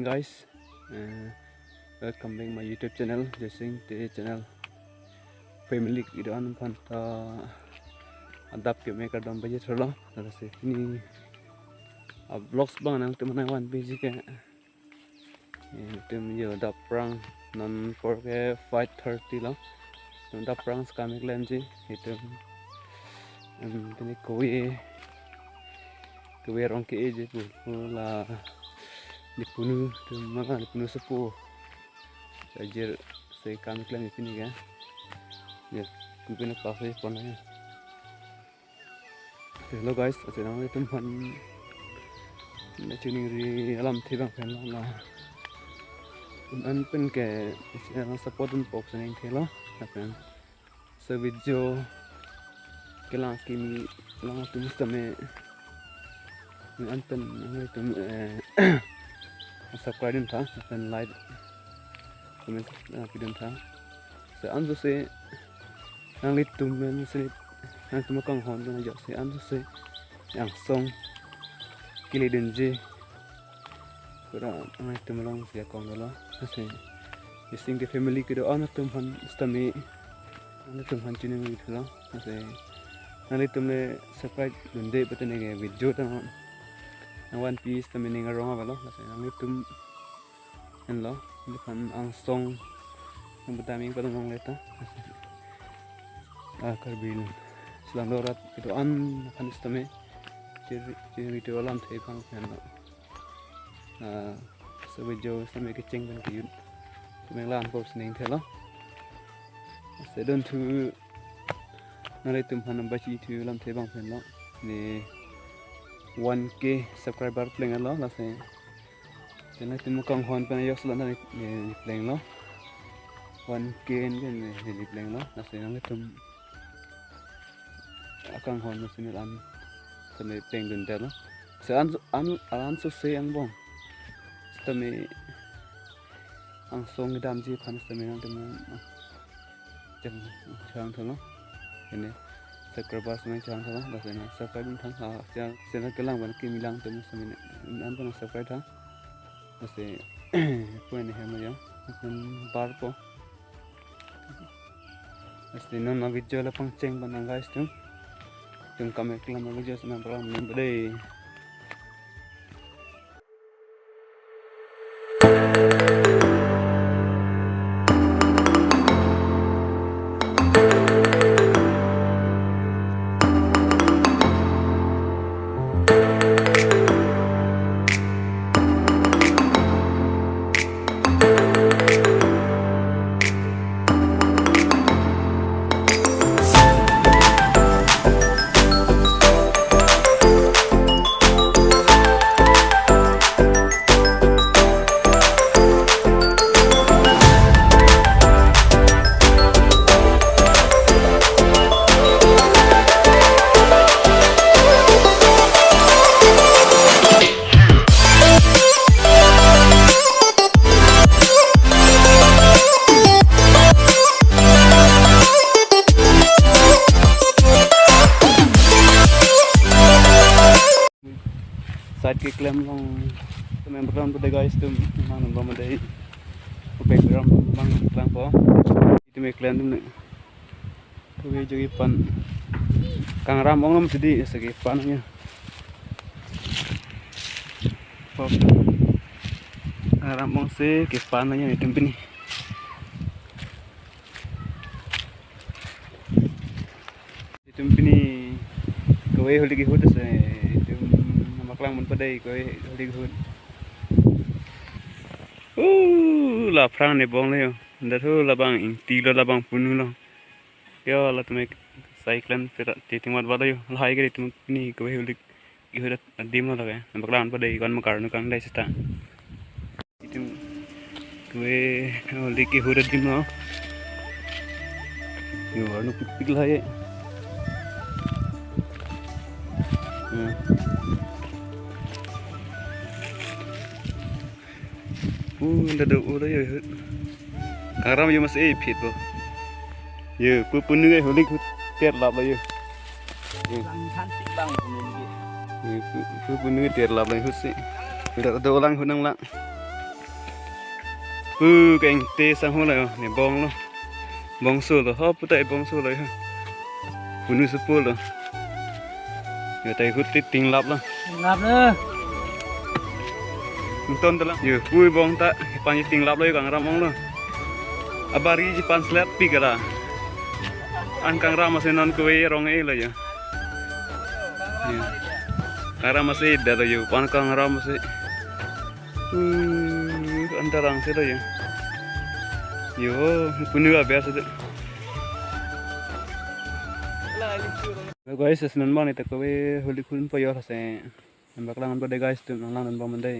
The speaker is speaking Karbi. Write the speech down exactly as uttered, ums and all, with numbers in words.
Guys, uh, welcome back my YouTube channel, Joysing Te channel. Family kedo-an aphan ta adap keme kardom baji throlo. Lasi pini a vlogs abang nangtum nangvanpiji ke. Eh, itum yo adap aphrang, non apor ke five thirty lo. Itum adap aphrang si kam keklemji. Itum, em, pini kove, kove arong ke-eji pu, pu la nepunu, itum ma nepunu sopo. Ajir si kam keklem pini ke. Ya, ku pini kafe pon ya. Hello guys, lasi nanglitum aphan neli chiningri alamthe abang pen lo la. Un-an pen ke isi alang support dunpo pusi ningthelo. Lapen so video kelang kimi lang atum sitame un-an pen nanglitum, eh, subscribe duntha, lapen like, comment, eh, piduntha. So ansose nanglitum pen si, nangtum akanghon pen ajoksi ansose angsong keledunji pura nanglitum alongsi akong dolo. Lasi Joysing Te family kedo-an atum aphan sitame, nanglitum aphan chiningri thulo. Lasi nanglitum le subscribe dunde pute neke video ta nangvanpi sitame ning arong avelo. Lasi nanglitum henlo, nephan angsong nang bedaming padong longle ta. Ah, Karbi Anglong Selam Dorat kedo-an aphan sitame chiri, chiri video alamthe abang pen lo. Ah, so video sitame kecheng pen kejut tumeng langpo pusi ningthelo. Lasi dunthu nanglitum aphan nangpachini thu alamthe abang pen lo. Ne one K subscriber plenglo, lasi nanglitum akanghon pen ajoksi la neli, neli plenglo. One K en ke neli, neli plenglo. Lasi nanglitum akanghon pen si neli an sitame plengdundetlo. Si an, an, ansose angbong sitame angsong kedamji aphan sitame nangtum, ah, chang, chang thulo. Ini subscribers nang chang thulo. Lasi nang subscribe thang, ha, chang, channel kelang pen kimi lang atum sitame nang pen subscribe thang. Lasi pu ini hem yo, pen barpo. Lasi non a video la pangcheng pen nang guys atum. Itum kam keklem video sitame pura mem dei. Side keklem along, temen berang pu dei guys atum, mang nonbom dei. Background mang klangpo. Itum keklem atum ne. Kove jogi pan. Kangram ong lam sidi, isi kepan ya. Pok. Kangram ong si kepan ya itum pini. Itum pini kove holik ihut ase, itum nangpaklang ponpo dei kove holik ihut. Uh, la aphrang ne bong le yo. Dak thu labang ingti lo, labang punu lo. Yo, la tumi cyclone pira titing mat balo yo. Lahai ke itum pini kove holik ihut adim lo lake. Nangpaklang ponpo dei, kon makar nukang dei seta. Itum kove holik ihut adim lo. Yo, arnuk pikpik lahai. Hmm. Uh, dak do ulo yo ihut. Kangram yo mas e phit bo. Yo, pu punu ke holik ihut terlap lo yo. Yo. Lang cantik bang punu ke. Yo, pu, pu punu ke terlap lo ihut si. Udah do lang ihut nanglang. Pu keng te sang ho lo yo, ne bong lo. Bongso lo, ho puta bongso lo yo. Punu sepo lo. Yo tai hut ti tinglap lo. Tinglap lo. Nton telang. Yo, pu bong ta, pan tinglap lo yo kangram ong lo. Abari ji pan slet pi kala. An kangram ase non kove rong e lo yo. Yo. Kangram ase da lo yo, pan kangram ase. Hmm, antarang sih lo ya. Yo, punu abes itu. Guys, senon bang ni tak kove holi kun payor se. Nembak lang pada guys tu nang lang bang mendai.